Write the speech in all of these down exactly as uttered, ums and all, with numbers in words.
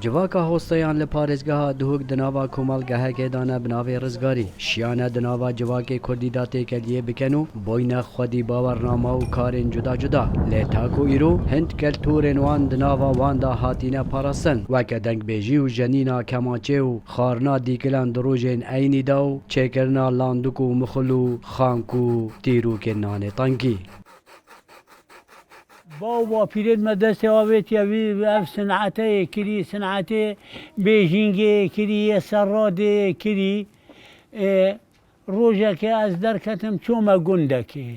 Civaka hosteyan li parêzgeha Duhok di nava komelgehekê de ne bi navê Rizgarî. Şiyane di nava civakê kurdî de têkeliyê bikin û boyne xwedî bawernama û karên cuda cuda. Lê ta ku îro hin keltûrên wan di nava wan de hatine parastin, weke dengbêjî û jenîna kemaçê û xwarina dîkilan di rojên eynî de û çêkirina landik û mixul û xank û tîrokên nanê tankî. Bav û bapîrên me destê avêtiye vî, ev sinete yê kirî, sinetê bêjîngê yê kirî, yê serradê yê kirî. Ê, rojekê ez derketim, çûme gundekê.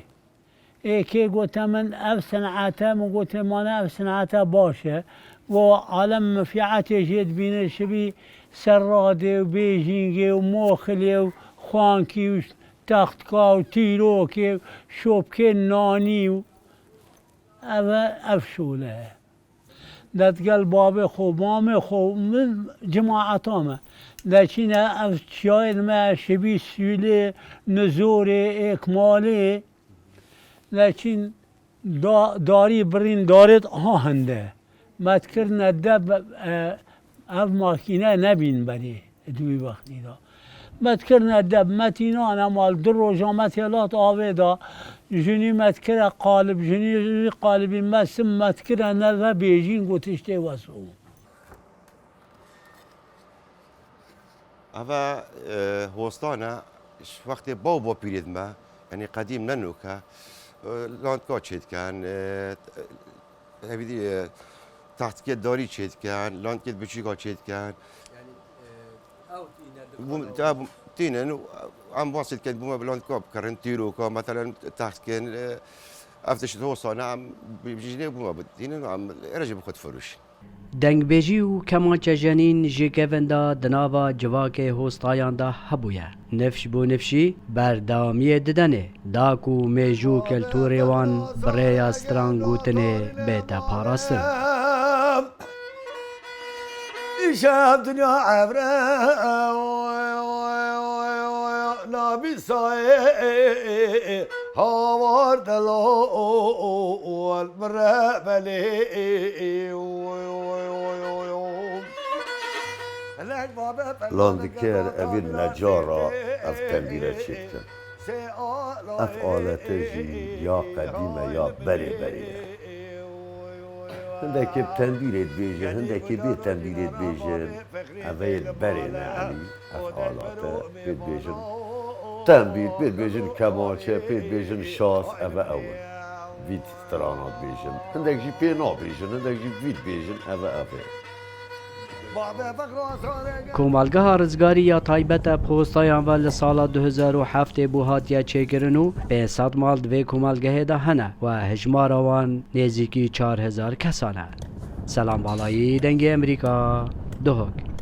Ê, kê gote min ev sinete, min gote mane ev sinete baş e. Go alem mifîetê jê dibîne, şibî serradê û bêjîngê û moxilê û xwankî û textka û tîrokê û şopkên nanî û ev e, ev şûle ye. Destgel babê xwe, mamê xwe, min cemaeta me. Deçîne ev çiyayên me, şibî sûlê, nizorê, êkmalê. Deçîn da-, darî birîn darêt aha hinde. Me dikirine deb, e, ev makîne nebîn berê di wî wextî de. Me dikirine deb, me tînane mal, du roja me têlat avê de, jinî me dikire qalib, jinî wî qalibî me sim me dikire neve bêjîng û tiştê wes û. Eve, e, hostan e, ji wextê bav bapîrê dime, yanî qedîm ne nûk e, e, landka çêdikin, e, hevîdî, e, taxtikê darî çêdikin, landkê biçûka çêdikin. Yanî, e, ew tîne di Bû, qala te bû, tînin û em basê dikin, bûme bi landka bikirin, tîroka, metelen taxtikên, e, ev tişt hostan e, em bi, bi jinê bûme bi tînin, em ê re jî bi xwe difiroşin. Dengbêjî û kemançejenîn ji kevin de di nava civakê hostayan de hebûye. Nifş bo nifşî berdewamiyê didenê, da ku mêjû û keltûrê wan bi rêya strangotinê bête parastin. Îşev dinya evre nabî sayê hawar delal mire belê. Landikir evîn necara ev tembîre çêdikin. Ev alete jî ya qedîm e ya berê berê ye. Hindekê bi tembîrê dibêjin, hindekê bê tembîrê dibêjin. Eve yê berê ne, yanî ev alate pê dibêjin tembîr, pê dibêjin kemançe, pê dibêjin şas, eve ew in. Vî strana dibêjin. Hindek jî pê nabêjin, hindek jî vî dibêjin, eve ev e. Komelgeha Rizgarî ya taybet e postayan ve li sala du hezar û heftê bû hatiye çêkirin û pênc sed mal di vê komelgehê de hene we hejmara wan nêzîkî çar hezar kesan e. Selam Balayî, Dengê Emerîka, Duhok.